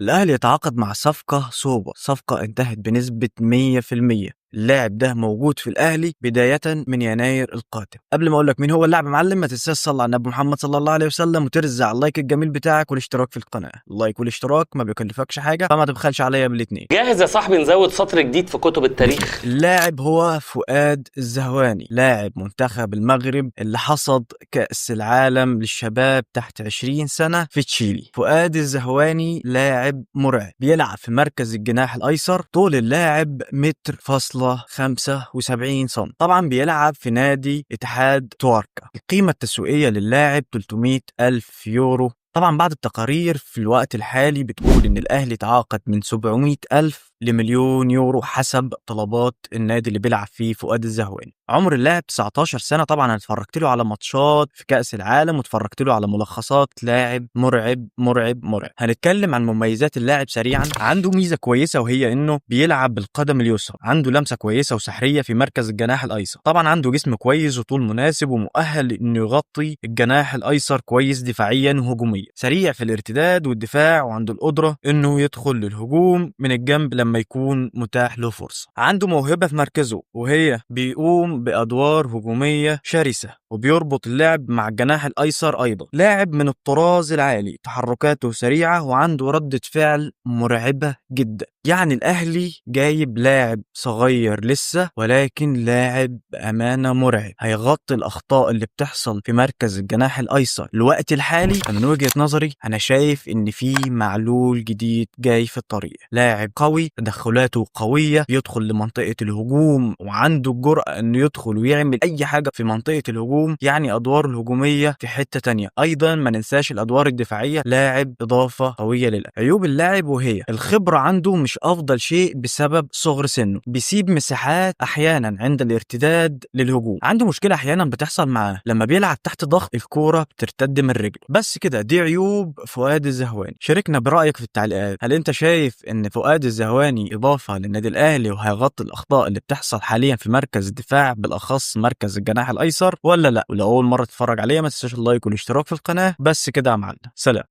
الأهلي يتعاقد مع صفقة صوبة، صفقة انتهت بنسبة 100%. اللاعب ده موجود في الأهلي بداية من يناير القادم. قبل ما أقول لك مين هو اللاعب يا معلم، ما تنساش تصلي على النبي محمد صلى الله عليه وسلم وترزع ال like الجميل بتاعك والاشتراك في القناة. ال like والاشتراك ما بيكلفكش حاجة، فما تبخلش عليا بالاتنين. جاهز يا صاحبي نزود سطر جديد في كتب التاريخ؟ اللاعب هو فؤاد الزهواني، لاعب منتخب المغرب اللي حصد كأس العالم للشباب تحت 20 سنة في تشيلي. فؤاد الزهواني لاعب مرعب، بيلعب في مركز الجناح الأيسر. طول اللاعب متر فاصلة 75 سم. طبعا بيلعب في نادي اتحاد تواركا. القيمة التسويقية للاعب 300 ألف يورو. طبعا بعض التقارير في الوقت الحالي بتقول ان الاهلي تعاقد من 700 الف لمليون يورو حسب طلبات النادي اللي بيلعب فيه فؤاد الزهواني. عمر اللاعب 19 سنة. طبعا انا اتفرجت له على ماتشات في كأس العالم واتفرجت له على ملخصات. لاعب مرعب مرعب مرعب. هنتكلم عن مميزات اللاعب سريعا. عنده ميزة كويسة وهي انه بيلعب بالقدم اليسرى، عنده لمسة كويسة وسحرية في مركز الجناح الايسر. طبعا عنده جسم كويس وطول مناسب ومؤهل انه يغطي الجناح الايسر كويس دفاعيا وهجوميا. سريع في الارتداد والدفاع، وعنده القدرة انه يدخل للهجوم من الجنب لما يكون متاح له فرصة. عنده موهبة في مركزه وهي بيقوم بأدوار هجومية شرسة وبيربط اللعب مع الجناح الأيسر أيضا. لاعب من الطراز العالي، تحركاته سريعة وعنده ردة فعل مرعبة جدا. يعني الأهلي جايب لاعب صغير لسه، ولكن لاعب بأمانة مرعب، هيغطي الأخطاء اللي بتحصل في مركز الجناح الأيسر الوقت الحالي. من وجهة نظري أنا شايف إن في معلول جديد جاي في الطريق، لاعب قوي، تدخلاته قوية، بيدخل لمنطقة الهجوم وعنده الجرأة إنه يدخل ويعمل أي حاجة في منطقة الهجوم. يعني أدواره الهجومية في حتة تانية. أيضا ما ننساش الأدوار الدفاعية، لاعب إضافة قوية للأهلي. عيوب اللاعب وهي الخبرة عنده مش أفضل شيء بسبب صغر سنه، بيسيب مساحات أحيانا عند الارتداد للهجوم. عنده مشكلة أحيانا بتحصل معاه لما بيلعب تحت ضغط، الكورة بترتد من رجله. بس كده، دي عيوب فؤاد الزهواني. شاركنا برأيك في التعليقات، هل أنت شايف إن فؤاد الزهواني إضافة للنادي الأهلي وهيغطي الأخطاء اللي بتحصل حاليا في مركز الدفاع بالأخص مركز الجناح الأيسر ولا لا؟ ولو أول مرة تتفرج عليا ما تنساش ال like والاشتراك في القناة. بس كده يا معلم، سلام.